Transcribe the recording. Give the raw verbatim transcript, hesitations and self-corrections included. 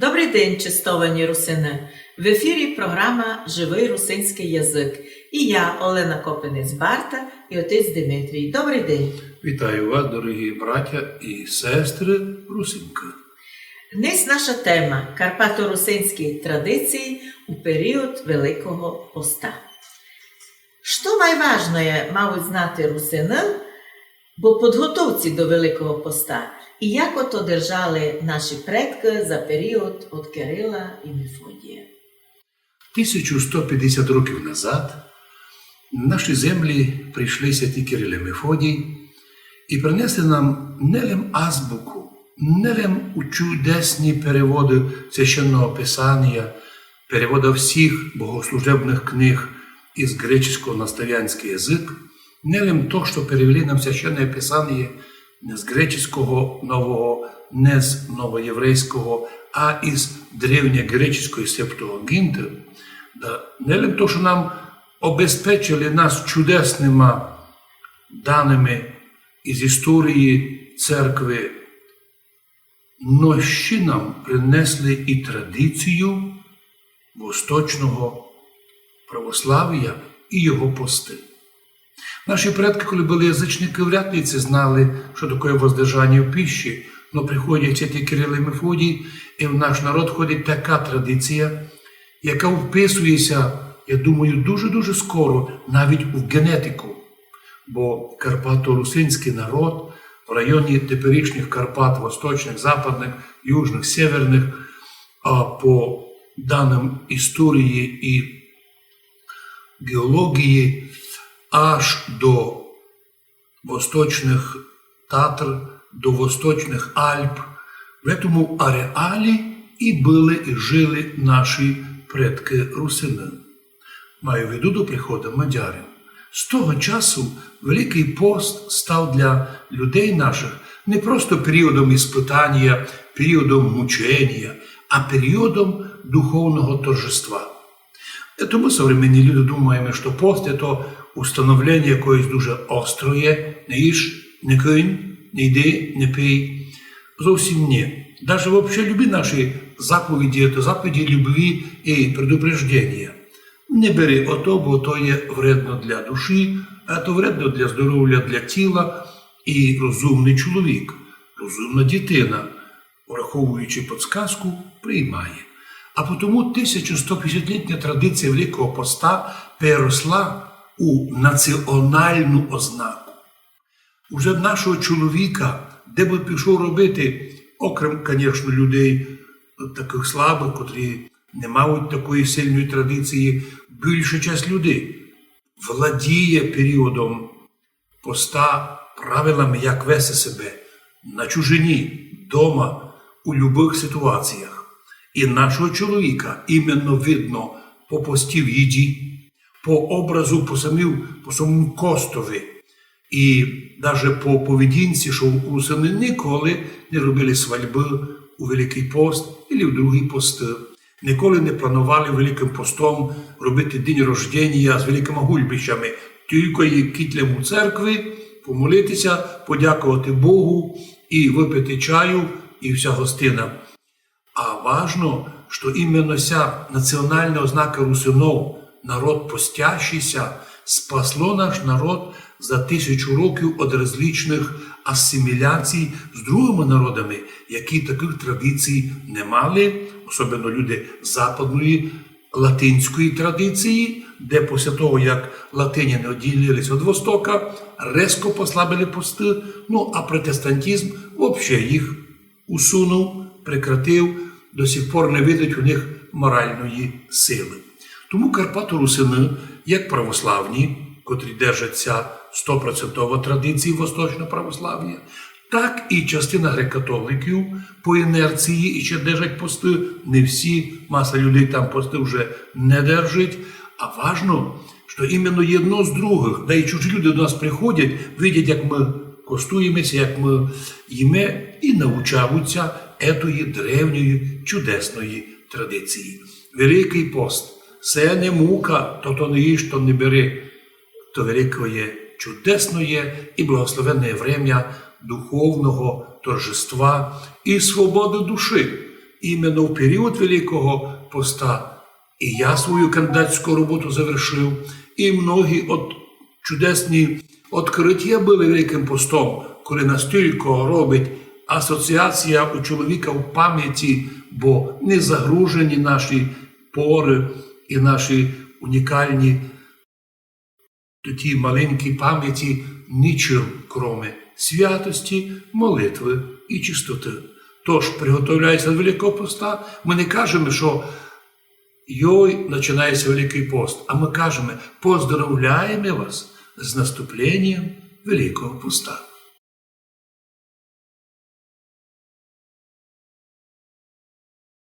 Добрый день, честовані русины! В ефірі програма «Живый русинськый язык». І я, Олена Копинець-Барта, і отець Димитрій. Добрый день! Вітаю вас, дорогі братя і сестры русинкы. Днесь наша тема: карпаторусинські традиції у період Великого поста. Што май важноє мавуть знати русины по подготовці до Великого поста і як ото держали наші предкы за період од Кирила і Мефодія? Тисячу сто пятдесят років назад на наші землі прийшли святі Кирил і Мефодій і принесли нам не лем азбуку, не лем у чудесні переводы Священного Писанія, перевода всіх богослужебных книг из греческого на славянськый язык, не лем то, што перевели нам Священне Писаніє не з греческого нового, не з новоєврейського, а из древньогреческой Септуаґінты, да, не лем то, што нам обезпечили нас чудесныма даными из історії церкви, но ще нам принесли і традицію восточного православія і його посты. Наші предкы, коли были язычникы, вряд ли це знали, што такоє воздержаніє в пищі, но приходять святі Кирил і Мефодій, і в наш народ входить така традиція, яка вписує ся, я думаю, дуже-дуже скоро навіть у ґенетику. Бо карпаторусинськый народ в районі теперішніх Карпат, восточных, западных, южных, северных, а по даным історії і ґеолоґії, аж до восточных Татр, до восточных Альп, в этому ареалі і были, і жили наші предкы русины. Маю в виду до прихода мадярів. З того часу Великый пост став для людей наших не просто періодом іспытанія, періодом мученія, а періодом духовного торжества. Е, то мы, современні люди, думаєме, што пост — то установлення якоєсь дуже остроє: не їж, не кинь, не йди, не пий. Зовсім ні. Даже вообще любі наші заповіді — то заповіді любви і предупреждення. Не бери ото, бо то є вредно для душі, а то вредно для здоровя, для тіла і розумный чоловік, розумна дітина, враховуючи подсказку, приймає. А потому тисяча сто пятдесятлітня традиція Великого поста переросла у націоналну ознаку. Уже нашого чоловіка, де бы пішов робити, окрем, конечно, людей такых слабых, котрі не мають такої сильної традиції, більша часть людей владіє періодом поста, правилами, як вести себе на чужині, дома, у любых ситуаціях. І нашого чоловіка іменно видно по пості в їді, по образу, по самій, по самому костови. І даже по поведінці, што русины ніколи не робили свальбы у Великый пост или в другый посты. Ніколи не планували Великым постом робити день рождения з великыма гульбищами, тілько як кіть лем у церкви, помолити ся, подяковати Богу і выпити чаю, і вся гостина. А важно, што іменно ся націонална ознака русинов, народ постящий ся, спасло наш народ за тисячу років од различных асиміляцій з другыма народами, які такых традицій не мали, особенно люди западної латинської традиції, де після того, як латиняни одділили ся од Востока, резко послабили посты, ну, а протестантизм вообще їх усунув, прекратив, до сих пор не видить у них моральної силы. Тому карпаторусины, як православні, котрі держать ся стопроцентово традиції восточного православія, так і частина греко-католиків по інерції іщи держать посты, не всі, маса людей там посты вже не держить. А важно, што іменно єдно з другых, да і чужі люди до нас приходять, видять, як мы костуєме ся, як мы їме, і научавуть ся етої древньої чудесної традиції. Великый пост — се не мука, то, то не їж, то не бери. То великоє, чудесноє і благословенноє время духовного торжества і свободы душі. Именно в період Великого Поста і я свою кандидатську роботу завершив, і многі от чудесні відкриття были Великим Постом, коли настілько робить асоціація у чоловіка в пам'яті, бо не загружені наші поры і наші унікальні ті маленькі пам'яті нічим, кроме святості, молитвы і чистоты. Тож приготовляйся до Великого Поста, мы не кажеме, што йой, починається Великий пост, а мы кажеме, поздравляєме вас з наступленням Великого Поста.